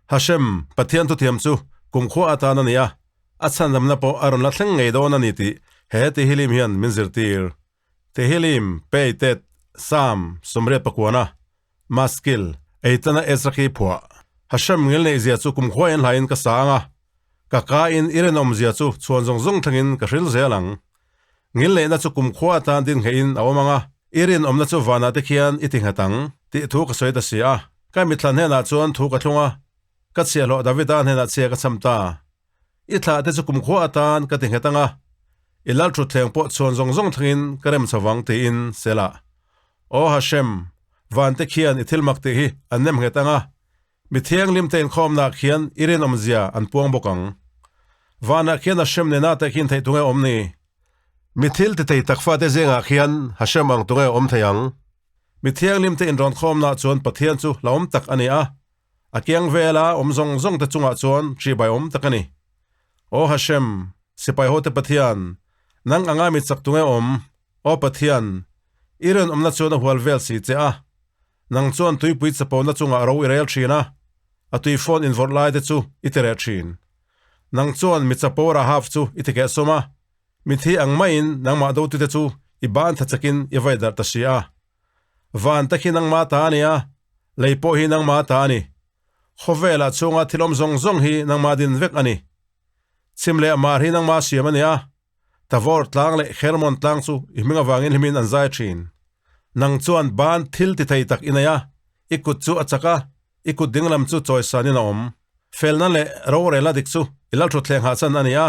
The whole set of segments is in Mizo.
Hashem, Pathian thuthiam chu kumkhua atan a ni a, a chhandamna pawh a rawn la thleng ngei dawn a ni tih he Tehillim hian min zirtir. Tehillim, Peitet, Psalm, 88, Maskil, Eitana Ezra khi phuah. Hashem ngilneihzia chu kumkhua in hlaiin ka sa ang a, ka ka in i rinawmzia chu chhuan zawng zawng thlengin ka hril zel ang. Ngilneihna chu kumkhua atan din ngheihin a awm ang a, i rinawmna chu vanah te khian i ti nghet ang, tih thu ka sawi ta si a. Ka mitthla hnenah chuan thu ka thlung a, ka chhiahhlawh Davida hnenah chhia ka cham ta. I thlah te chu kumkhua atan ka ti nghet ang a, i lal thutthleng pawh chhuan zawng zawng thlengin ka rem chho vang tiin Selah. Aw Hashem, van te khian i thil mak tih hi an nem nghet ang a, Mi thianghlim te inkhawmnaah khian i rinawmzia an puang bawk ang. Vanah khian Hashem nena te khin theih tunge awm ni? Mi thil ti thei tak fate zingah khian Hashem ang tunge awm thei ang? Mi thianghlim te inrawnkhawmnaah chuan Pathian chu hlauhawm tak a ni a, a kiang vela awm zawng zawng te chungah chuan hrihbai awm tak a ni. Aw Hashem, sipai hote Pathian, nang anga mi chak tunge awm? Aw Pathian, i rinawmna chuan a hual vel si che a, Nang chuan tuipui chapona chungah ro i rel thin a, a tui phone invawrh lai te chu i ti reh thin. Nang chuan mi chapo Rahav chu i ti kehsawm a, mithi ang maiin nangmah dotute chu i ban tha chakin i vai darh ta si a. Van te khi nangmah ta a ni a, lei pawh hi nangmah ta a ni. Khawvelah chhunga thil awm zawng zawng hi nangmah din vek a ni. Chhim leh mar hi nangmah siam a ni a, Tavor tlang leh Hermon tlang chu i hming avangin hlimin an zai thin. Nang chuan ban thil ti thei tak i nei a, i kut chu a chak a, i kut dinglam chu chawisanin a awm. Felna leh rorelna dik chu i lalthutthleng hahchan a ni a,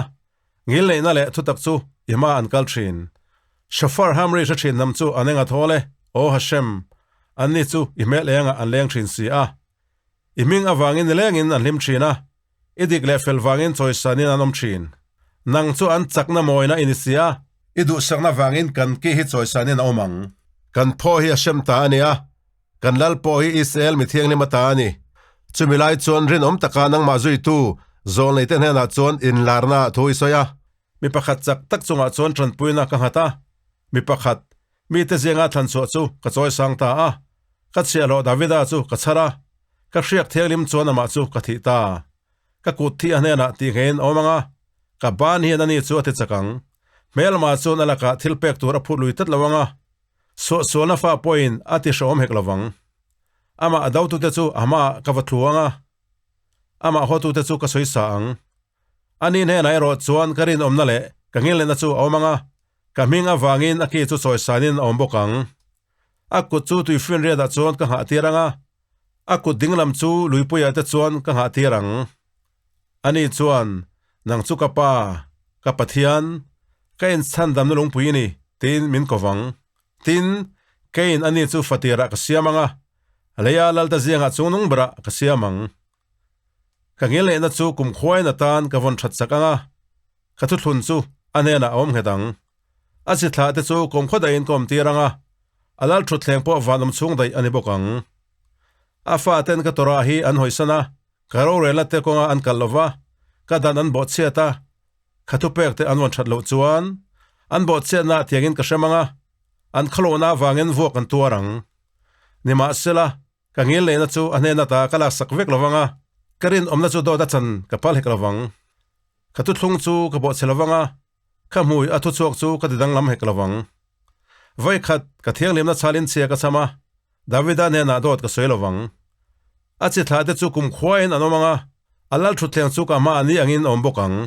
ngilneihna leh thutak chu i hma an kal thin. Shofar hamri hre thin hnam chu an eng a thawl e, Aw Hashem, anni chu i hmel engah an leng thin si a. I hming avangin nilengin an hlim thin a, i dik leh fel vangin chawisanin an awm thin. Nang chu an chakna mawina i ni si a. I duhsakna vangin kan ki hi chawisanin a awm ang. Kan phaw hi a hrem ta a ni a, kan lal pawh hi Israel mi thianghlim a ta a ni. Chumi lai chuan rinawm taka nangmah zuitu zawlneite hnenah chuan inlarna ah thu i sawi a. Mi pakhat chak tak chungah chuan tanpuina ka nghat a, mi pakhat, mite zinga thlan chhuah chu ka chawisang ta a, ka chhiahhlawh Davida chu ka chhar a, ka hriak thianghlim chuan amah chu ka thih ta. Ka kut thi a hnenah tih ngeiin a awm ang a, ka ban hian ani chu a ti chak ang. Hmelma chuan a lakah thil pek tur a phut lui tlat lo ang a, suahsualna fa pawhin a ti hrehawm hek lo vang. Amah a dotute chu a hmaah ka va thlu ang a, amah hawtute chu ka sawi sa ang. Ani hnenah erawh chuan ka rinawmna leh ka ngilnehna chu a awm ang a, ka hming avangin a ki chu chawisanin a awm bawk ang. A kut chu tuifinriatah chuan ka nghah tir ang a, a kut dinglam chu luipuiah te chuan ka nghah tir ang. Ani chuan, Nang chu ka Pa, ka Pathian, ka inchhandamna lungpui i ni, tiin min ko vang. Tin, keiin ani chu fatirah ka siam ang a, leia Lalta ziangah chungnung berah ka siam ang. Ka ngilneihna chu kum khuain atan ka vawn that sak ang a, ka thuthlun chu a hnenah a awm nghet ang. A chi thlah te chu kum khaw daihin ka awm tir ang a, a lal thutthleng pawh van awm chhung daih a ni bawk ang. A faten ka Torah hi an hawisan a, ka rorelna te kawnga an kalh lo va, ka dan an bawhchhiat a, ka thupek te an vawn that loh chuan an bawhchhiatna tiangin ka hrem ang a, an khawlohna avangin vuak an tuar ang. Nimahsela, Ka ngilneihna chu a hnen ata ka laksak vek lo vang a, ka rinawmna chu dawt a chan ka pal hek lo vang. Ka thuthlung chu ka bawhchhe lo vang a, ka hmui a thuchhuak chu ka ti danglam hek lo vang. Vawikhat ka thianghlimna chhalin chhia ka cham a, Davida hnenah dawt ka sawi lo vang. A chi thlah te chu kum khuain an awm ang a, a lal thutthleng chu ka hma a ni angin a awm bawk ang.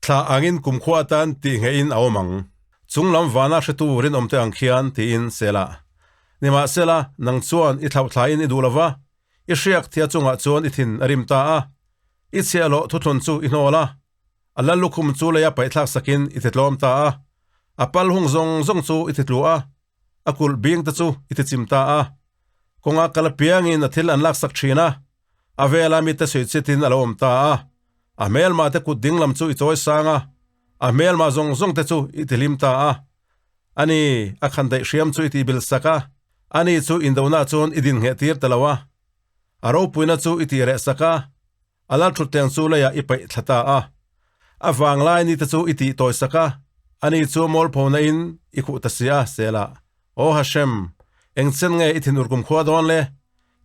Thlah angin kum khua atan tih ngeihin a awm ang. Chunglam vana hretu rinawmte ang khian tiin Selah. Nimahsela, nang chuan i thlauhthlaiin i duh lo va, i hriak thia chungah chuan i thin a rim ta a, i chhiahhlawh thuthlun chu i hnawl a, a lal lukhum chu leia paihthlak sakin i titlawm ta a, a pal hung zawng zawng chu i titlu a, a kulh bing te chu i tichim ta a. Kawnga kal apiangin a thil an laksak thin a, a vela mite suihchitin a lo awm ta a, a hmelmah te kut dinglam chu i chawi sang a, a hmelmah zawng zawng te chu i tihlim ta a. Ani, a khan daih hriam chu i tihbil sak a, ani chu indona chuan i din ngheh tir ta lo a, a ropuina chu i tih reh sak a, a lal thutthleng chu leiah i paih thla ta a, a vanglai ni te chu i tih tawi sak a, ani chu mawlphona in i khuh ta si a, Selah. Aw Hashem, eng chen nge i thinur kumkhua dawn le?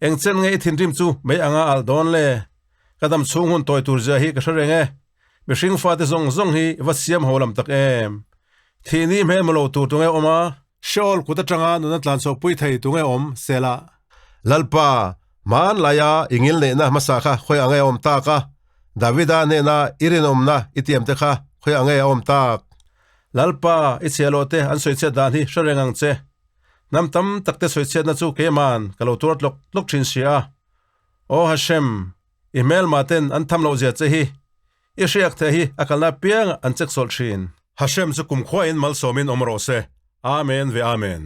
Eng chen nge i thinrim chu mei anga alh dawn le? Ka dam chhung hun tawi tur zia hi ka hre reng e. Mihring fate zawng zawng hi va siam ho lam tak em. Thih ni hmel maw lo tur tunge awm a? Sheol kut atanga nuna tlan chhuah pui thei tunge awm sela? Lalpa, hmanlaia i ngilneihna hmasa kha khawi ange a awm tak a? Davida hnena i rinawmna i tiamte kha khawi ange a awm tak? Lalpa, i chhiahhlawh te an sawichhiat dan hi hre reng ang che. Hnam tam tak te sawichhiatna chu keiman ka lo tuar tlawk tlawk thin si a. Aw Hashem, i hmelma ten an tham loh zia che hi, i hriak the hi a kalna apiang an check sawlh thin. Hashem chu kumkhua in malsawmin awm rawh se. Amen ve Amen.